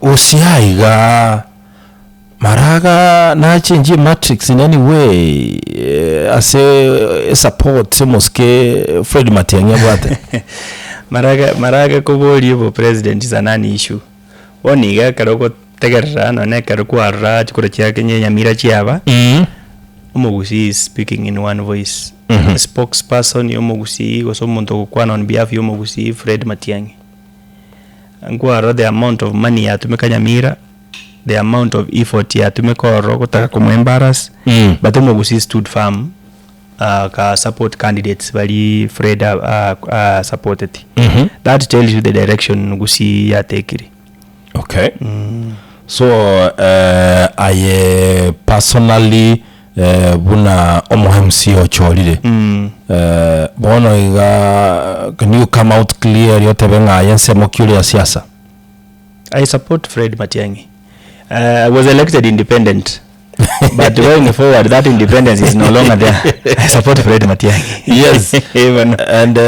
Gose aiga Maraga nachengie matrix in any way ase esupport omosike Fred Matiang'i abwate? Maraga Maraga koboria obopresident is a non issue. Bono iga ekero ogotegerera nonye ekero kwarora chikura chia Kenya Nyamira chiaba, omogusii is speaking in one voice. Spokesperson ya omogusii gose omonto ogokwana on behalf ya omogusii Fred Matiang'i. Nkwarora the amount of money yatumeka Nyamira, the amount of effort yatumeka ororo gotaka komo embarrass, but omogusii stood firm aka support candidates baria Fred a supporteti. That tells you the direction gusii yatekire. Okay. So aye personally buna omo MC ochorire, bono iga can you come out clearly otebe ng'a aye ensemo ki ore ya siasa? I support Fred Matiang'i. I was elected independent but going forward that independence is no longer there. I support Fred Matiang'i. Yes. Bono. And.